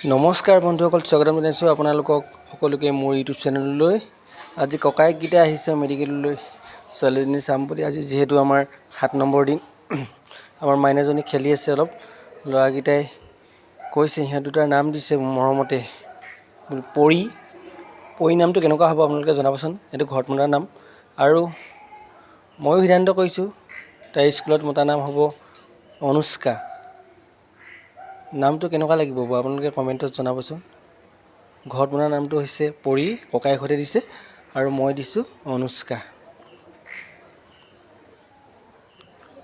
নমস্কাৰ বন্ধুসকল, স্বাগতম জনাইছোঁ আপোনালোকক সকলোকে মোৰ ইউটিউব চেনেললৈ। আজি ককায়েককেইটা আহিছে মেডিকেললৈ ছোৱালীজনী চাম বুলি। আজি যিহেতু আমাৰ 7 নম্বৰ দিন, আমাৰ মাইনাজনী খেলি আছে অলপ। ল'ৰাকেইটাই কৈছে, সিহঁত দুটাৰ নাম দিছে মৰমতে পৰী। পৰী নামটো কেনেকুৱা হ'ব আপোনালোকে জনাবচোন, এইটো ঘৰত মতা নাম। আৰু ময়ো সিদ্ধান্ত কৰিছোঁ তাইৰ স্কুলত মতা নাম হ'ব অনুষ্কা। নামটো কেনেকুৱা লাগিব বাৰু আপোনালোকে কমেণ্টত জনাবচোন। ঘৰত বনোৱা নামটো হৈছে পৰী, ককায়েকহঁতে দিছে, আৰু মই দিছোঁ অনুষ্কা।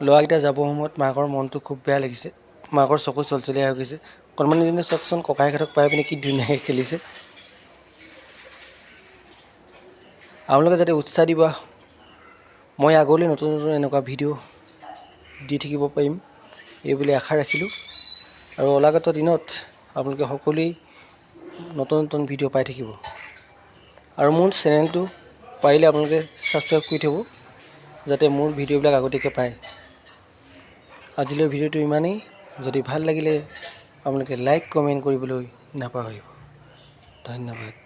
ল'ৰাকেইটা যাবৰ সময়ত মাকৰ মনটো খুব বেয়া লাগিছে, মাকৰ চকু চলচলীয়া হৈ গৈছে। অকণমানিজনী চাওকচোন, ককায়েকহঁতক পাই পিনে কি ধুনীয়াকৈ খেলিছে। আপোনালোকে যাতে উৎসাহ দিব, মই আগলৈ নতুন নতুন এনেকুৱা ভিডিঅ' দি থাকিব পাৰিম এই বুলি আশা ৰাখিলোঁ। আৰু অনাগত দিনত আপোনালোকে সকলোৱেই নতুন নতুন ভিডিঅ' পাই থাকিব। আৰু মোৰ চেনেলটো পাৰিলে আপোনালোকে ছাবস্ক্ৰাইব কৰি থ'ব, যাতে মোৰ ভিডিঅ'বিলাক আগতীয়াকৈ পায়। আজিলৈ ভিডিঅ'টো ইমানেই। যদি ভাল লাগিলে আপোনালোকে লাইক কমেণ্ট কৰিবলৈ নাপাহৰিব। ধন্যবাদ।